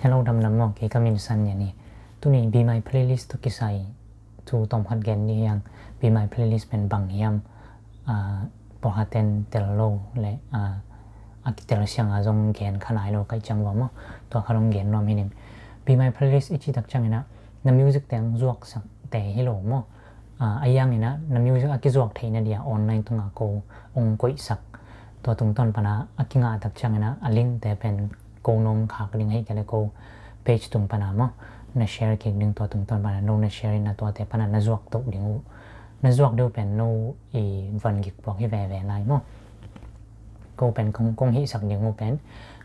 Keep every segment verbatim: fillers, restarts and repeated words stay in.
Hello, damdam maw, kei ka min San Ngen hi. Tuni Be My Playlist tawh kisai thu tawmkhat gen ding hi hang. Be My Playlist pen bang hiam, ah, pawlkhat ten tel lo le, ah, a kitel siang a zong gen kha nai lo ka hih ciang ua maw, tua khat hong gen nuam hi ning. Be My Playlist i cih tak ciangin ah na music teng zuaksak te hi lo maw. Ah, a hiangin ah na music a kizuak theihna dia online tungah ko hong koihsak, tua tungtawn pana a kingah tak ciangin ah a link te pen ko na om khak ding ahih kei leh ko page tung pana maw, na share kik ding, tua tungtawn pana no na share in ah tuate pana na zuak toh ding uh. Na zuak deuh pen no i van gik puak hi veve lai maw. Ko pen kong, kong hihsak ding uh pen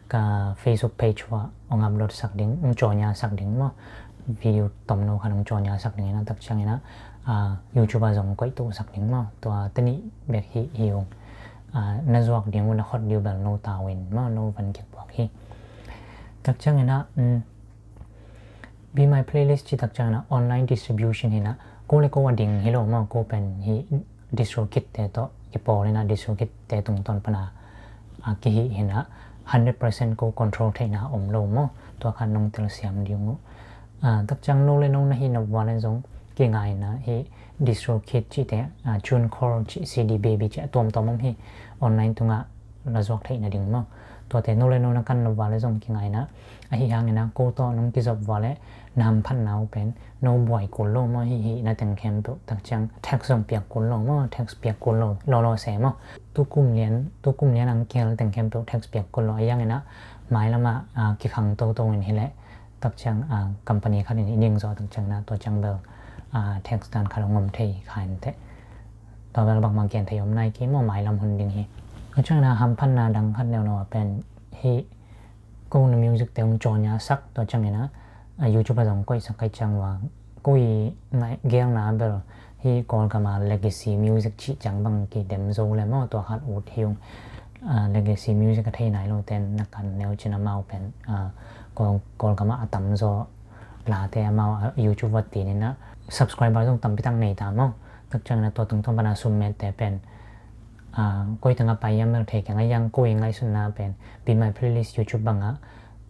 ka Facebook page uah hong upload sak ding, hong cawnya sak ding maw. Video tomno khat hong cawnya sak ding in ah tak ciangin ah, ah, YouTube ah zong koih tuh sak ding maw. Tua teni bek hi, hi ung. Ah, na zuak ding uh na khot ding uh bel no tawh in maw, no van gik puak hi. Tak ciangin ah, um, Be My Playlist cih tak ciangin ah online distribution hi in ah, ko le ko a ding hi lo maw, ko pen hi DistroKid te tawh kipawl in ah, DistroKid te tungtawn pana, ah, kihih hi in ah, hundred percent ko control theihna om lo maw, tua khat nong telsiam ding uh. Ah, tak ciang no le no na hih nop ua le zong kingah in ah, hi DistroKid cihte, ah, TuneCore cih, CD Baby cih a tuamtuam om hi, online tungah la zuak theihna ding maw. Tuate no le no na kan nop ua le zong kingah in ah, ahi hangin ah ko tawh nong kizop ua le na hamphatna uh pen no buai kul lo maw, hih hihna teng khempeuh tak ciang tax zong piak kul lo maw, tax piak kul lo lawlaw se maw. Tukum lian, tukum lian ang kihel teng khempeuh tax piak kul lo, ahi hangin ah mailam ah, ah, kikhang toto in hi leh tak ciang, ah, company khat in i ding zawh tak ciangin ah tua ciang bel, ah, tax dan khat hong om thei kha in teh. Tua bel bangmah gen thei om nai kei maw, mailam hun ding hi. Tua ciangin ah hamphatna dang khat leuleu ah pen hi, ko na music te hong cawnya sak, tua ciangin ah, ah, YouTube ah zong koihsak ka hih ciang ua, ko i ngaih gelna bel hi Kawlgam ah legacy music cih ciang bang kidem zo le maw, tua khat ut hi ung. Ah, legacy music a thei nai lo ten na kan neu cin, amau pen, ah, Kawl, Kawlgam ah a tamzaw late amau, ah, YouTube ah tin in ah subscriber zong tampi tak nei ta maw. Tak ciangin ah tua tungtawn pana sum mette pen, ah, koi teng ah pai hiam bel thei keng, ahi hang ko i ngaihsutna pen Be My Playlist YouTube bangah,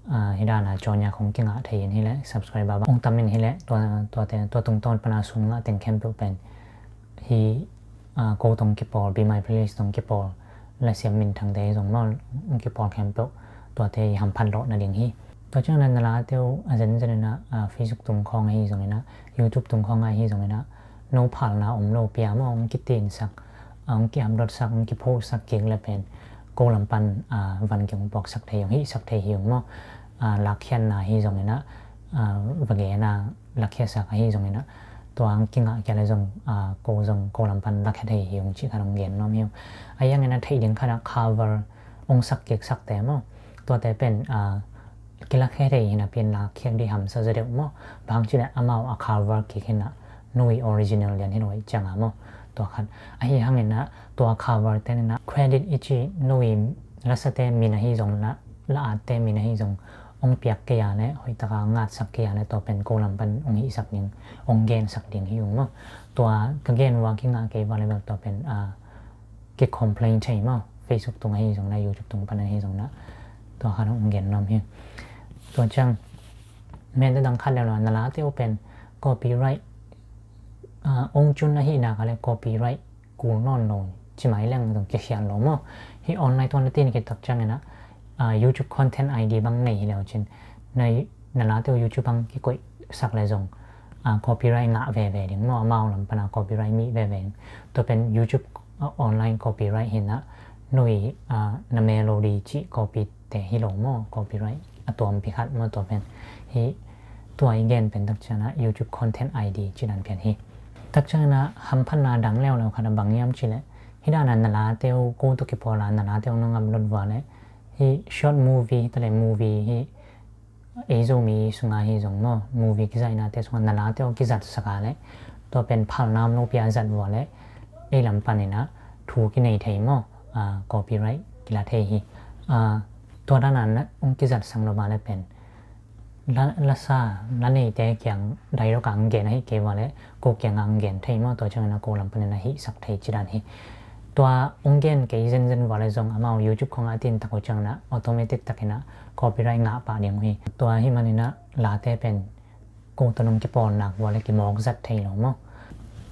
ah, hi dan a cawnya khong kingah thei in hi leh, subscriber bang hong tam in hi leh, tua, tuate, tua tungtawn pana sum ngah teng khempeuh pen hi, ah, ko tawh kipawl, Be My Playlist tawh kipawl, lasiam minthangte hi zong maw, hong kipawl khempeuh tuate i hamphat lawh nading hi. Tua ciangin ah na late uh a zenzen in ah, ah, Facebook tung khawng ahi zongin ah, YouTube tung khawng ahi zongin ah, no phalna om lo pia maw, hong kitinsak, ah, hong ki-upload sak, hong ki-post sak kik le pen ko lam pan, ah, van kihong puaksak thei, hong hihsak thei hi ung maw. Ah, lakkhiatna hi zongin ah, ah, va gen a, lakkhiatsak ahi zongin ah, tua hong kingah kei le zong, ah, ko zong ko lam pan lakkhiat thei hi ung cih khat hong gen nuam hi ung. Ahi hangin ah theih ding khat ah cover hong sak kik sakte maw, tuate pen, ah, kilakkhiat thei hi in ah, pian lakkhiat ding hamsa zaw deuh maw. Bang hang cih leh amau a cover kik hi in ah, no i original lian hi lo ahih ciang a maw. Tua khat. Ahi hangin ah tua cover ten in ah credit i cih, no i lasate min ahi zong, la, la atte min ahi zong hong piak kei a le, hoih taka ngatsak kei a le, tua pen ko lam pan hong hihsak ding, hong gensak ding hi ung maw. Tua ka gen ua kingah kei ua le bel tua pen, ah, ki-complain thei maw, Facebook tung ahi zong na, YouTube tung pan ahi zong na, tua khat hong gen nuam hi. Tua ciang mette dang khat leuleu, na late uh pen copyright, ah, hong cun ahih nak leh copyright kul nawn lo, ci mai leng zong kikhial lo maw. Hih online tawh na tin khit tak ciangin ah, ah, YouTube Content I D bang nei hi leu cin, na, na late uh YouTube bang kikoihsak le zong, ah, copyright ngah veve ding maw, amau lam pana copyright mih veve ding. Tua pen YouTube, ah, online copyright hi in ah, no i, ah, na melody cih copy te hi lo maw, copyright a tuampi khat maw, tua pen hi. Tua i gen pen tak ciang ah YouTube Content I D cih dan pian hi. Tak ciangin ah hamphatna dang leuleu khat ah bang hiam cih leh, hi dan a na late uh, ko tawh kipawl a na late uh nong upload ua le, hi short movie hi ta le, movie hi, ei Zomi sungah hi zong maw, movie kizainate sungah na late uh kizatsak a le, tua pen phalna om lo pia zat ua le, ei lam panin ah thu kinei thei maw, ah, copyright kila thei hi. Ah, tua dan a na hong kizatsak lo a le pen la, lasa, la neite kiang direct a hong gen ahih kei ua le, ko kiang a hong gen thei maw, tua ciangin ah ko lam panin ah hihsak thei cih dan hi. Tua hong gen kei zenzen ua le zong amau YouTube khong a tin tak uh ciangin ah automatic takin ah copyright ngah pah ding uh hi. Tua hi maninah late pen ko tawh nong kipawl nak vua le kimawk zat thei lo maw.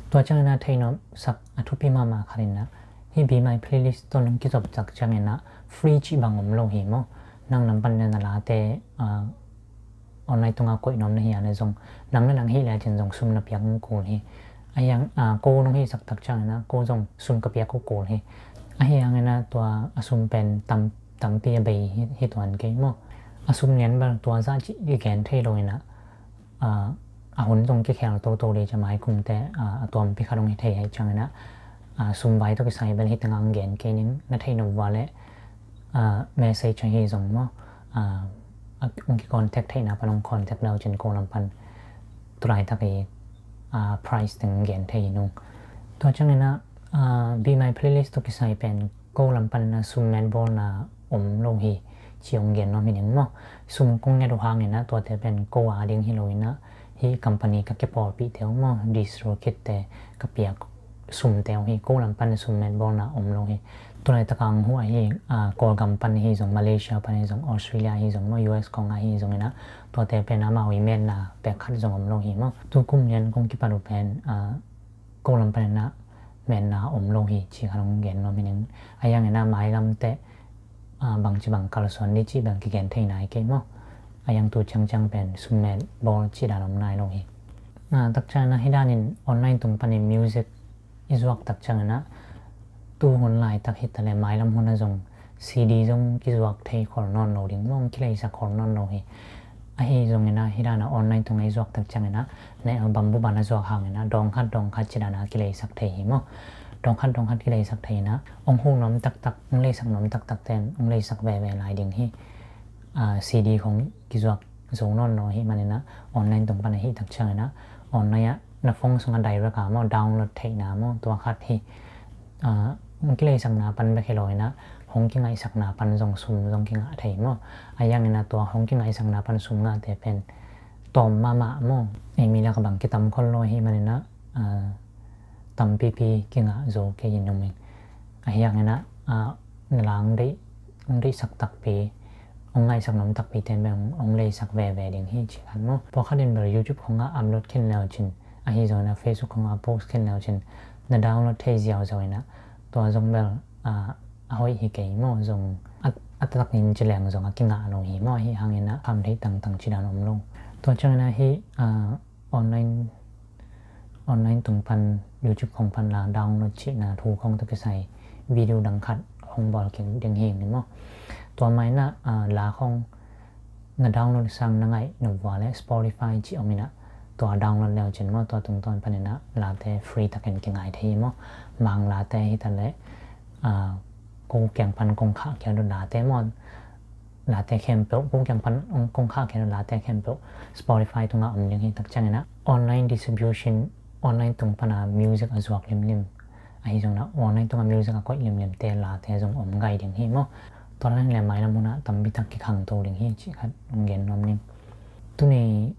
Tua cianginah theihnop sak a thupi mahmah khatinah hih Be My Playlist tawh nong kizop tak cianginah free cih bang om lo hi maw. Nang lam pan na late online tungah koih nuam na hi a na zong nang le nang hih le cin zong sum na piak kul hi. Ahi hang ko nong hihsak tak cianginah ko zong sum ka piak kul hi. Ahi hanginah tua a sum pen tam tampi a bei hi tuan kei maw. A sum lian bel tua zah cih i gen thei lo inah a hun zong kikhel toto le ca mai kumte a tuampi khat hong hi thei hi cianginah sum vai tawh kisai bel hi tengah hong gen kei ning. Na theih nop vua le message ahi zong maw hong kicontact theihna pan hong contact lo cin ko lam pan tulaitak i price teng gen thei hi nung. Tua cianginah Be My Playlist tawh kisai pen ko lam pan na sum met bawlna om lo hi ci hong gen nuam hi ning maw. Sum kong nget uh hanginah tuate pen ko a ding hi lo inah hih company ka kipawlpihte uh maw, DistroKid te ka piak sumte uh hi. Ko lam pan na sum met bawlna om lo hi. Tulaitaka hong huh ahi Kawlgam pan hi zong, Malaysia pan hi zong, Australia hi zong maw, US kong ahi zonginah tuate pen amau i metna pek khat zong om lo hi maw. Tukum lian kong kipat uh pen ko lam paninah metna om lo hi ci khat hong gen nuam hi ning. Ahi hanginah mailam teh bangci bang kalsuan ni cih bang kigen thei nai kei maw. Ahi hang tu ciangciang pen sum met bawl cih dan om nai lo hi. Takcianginah hih danin online tung panin music i zuak tak cianginah tu hun laitak hi ta le mailam hun a zong CD zong kizuak thei khol nawn lo ding maw, hong kileisak khol nawn lo hi. Ahi zonginah hih dana online tungah i zuak tak cianginah na album bup a na zuak hanginah dawngkhat dawngkhat ci dana kileisak thei hi maw. Dawngkhat dawngkhat kileisak thei inah hong huh nuam taktak, hong leisak nuam taktak ten hong leisak veve lai ding hi. CD khong kizuak zo nawn lo hi maninah online tung pan ahih tak cianginah online ah na phone sungah direct a maw download theihna maw tua khat hi. Hong kileisakna pan bek hi lo inah hong kingaihsakna pan zong sum zong kingah thei maw. Ahi hanginah tua hong kingaihsakna pan sum ngahte pen tawm mahmah maw. Ei mi lak a bang kitam khol lo hi maninah tampipi kingah zo kei in um ing. Ahi hanginah na la hong deih hong deihsak takpi hong ngaihsak nuam takpi ten bek hong leisak veve ding hi ci khat maw. Pawlkhat in bel YouTube khongah upload khin leu cin ahi zonginah Facebook khongah post khin leu cin na download thei ziauziau inah tua zong bel a hoih hi kei maw. Zong a taktak in ci leng zong a kingah lo hi maw. Ahi hanginah kham theih tangtang ci dan om lo. Tua cianginah hih online online tung pan YouTube khong pan la download cihna thu khong tawh kisai video dang khat hong bawl kik ding hi ni maw. Tua mainah la khong na download sang na ngaih nop vua le Spotify cih om inah tua download leu cin maw tua tungtawn paninah late free takin kingai thei hi maw. Mang late hi ta le ko kiang pan kong khah kia dot late maw. Late khempeuh ko kiang pan kong khah kia dot late khempeuh Spotify tungah om ding hi. Takcianginah online distribution online tung pana music a zuak limlim ahi zonginah online tungah music a koih limlimte late zong om gai ding hi maw. Tua lai le mailam hunah tampitak kikhangto ding hi cih khat hong gen nuam ning. Tuni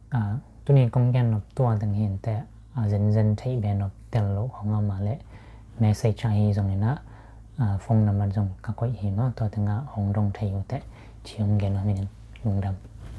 tuni kong gen nop tua ding hi inteh a zenzen theih be nop tel loh khong a mah le message ahi zonginah phone number zong ka koih hi maw. Tua tengah hong dong thei uh teh ci hong gen nuam hi ning. Lungdam.